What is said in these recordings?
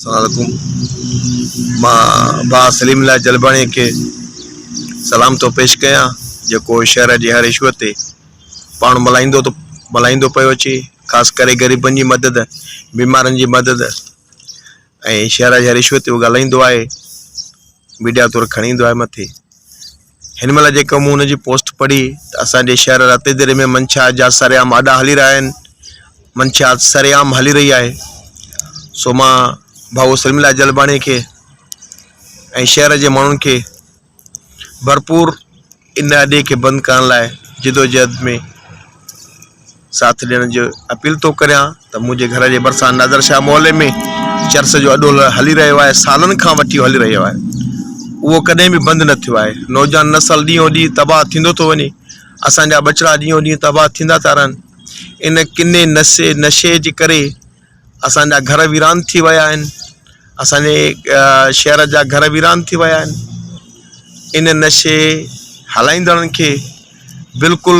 السلام عليڪم مان ڀاء سليم الله جلباڻي کي سلام ٿو پيش ڪيان جيڪو شهر جي هر اشو تي پاڻ ملهائيندو ٿو ملهائيندو پيو اچي خاص ڪري غريبن جي مدد بيمارن جي مدد ۽ شهر جي هر اشو تي هو ڳالهائيندو آهي ميڊيا طور کڻي ايندو آهي مٿي هن مهل جيڪا مون هن جي پوسٽ پڙهي ته اسان جي شهر رتيديري ۾ منشيات جا سرعام اڏا هلي رهيا آهن منشيات سرعام هلي رهي آهي سو مان ڀائو سليم الله جلباڻي کي ۽ شهر جي ماڻهن کي ڀرپور ان اڏي کي بند ڪرڻ لاء جدوجهد ۾ ساٿ ڏيڻ جو اپيل ٿو ڪريان ته منهنجي گهر جي ڀرسان نادر شاهه محلي ۾ چرس جو اڏو هلي رهيو آهي سالن کان وٺي هلي رهيو آهي اهو ڪڏهن به بند نه ٿيو آهي نوجوان نسل ڏينهون ڏينهن تباهه ٿيندو ٿو وڃي اسان جا ٻچڙا ڏينهون ڏينهن تباهه ٿيندا ٿا رهن ان ڪني نشي نشي جي ڪري اسان جا گهر ويران ٿي ويا آهن اسان جي شهر جا گهر ويران ٿي ويا آهن ان نشي هلائيندڙن کي بلڪل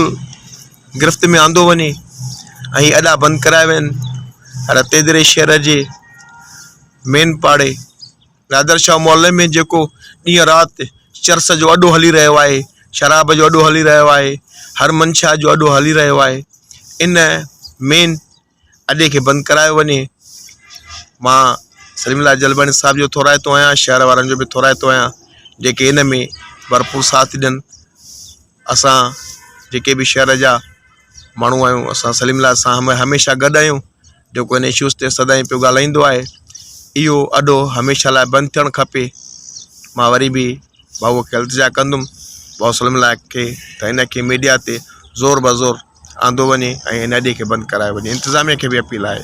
گرفت ۾ آندو وڃي ۽ اڏا بند ڪرايا وڃن رتيدري شهر جي مين پاڙي نادر شاهه محلي ۾ جيڪو ڏينهن رات چرس جو اڏو هلي رهيو آهي شراب جو اڏو هلي رهيو آهي هر منشا جو اڏو هلي رهيو آهي ان مين اڏي کي بند ڪرايو وڃي مان سليم الله جلباڻي صاحب جو ٿورائتو آهيان شهر وارن جو به ٿورائتو آهيان جيڪي ان ۾ ڀرپور ساٿ ڏين اسان جيڪي به شهر جا ماڻهو آهيون اسان سليم الله سان هميشه گڏ آهيون جيڪو ان اشوز تي سدائين پيو ڳالهائيندو آهي اهو اڏو هميشه لاء بند ٿيڻ کپي مان وري به ڀائوء کي التجا ڪندم ڀائو سليم الله کي ته هن کي ميڊيا تي زور بزور آندو وڃي ۽ ان اڏي کي بند ڪرايو وڃي انتظاميه کي به اپيل آهي.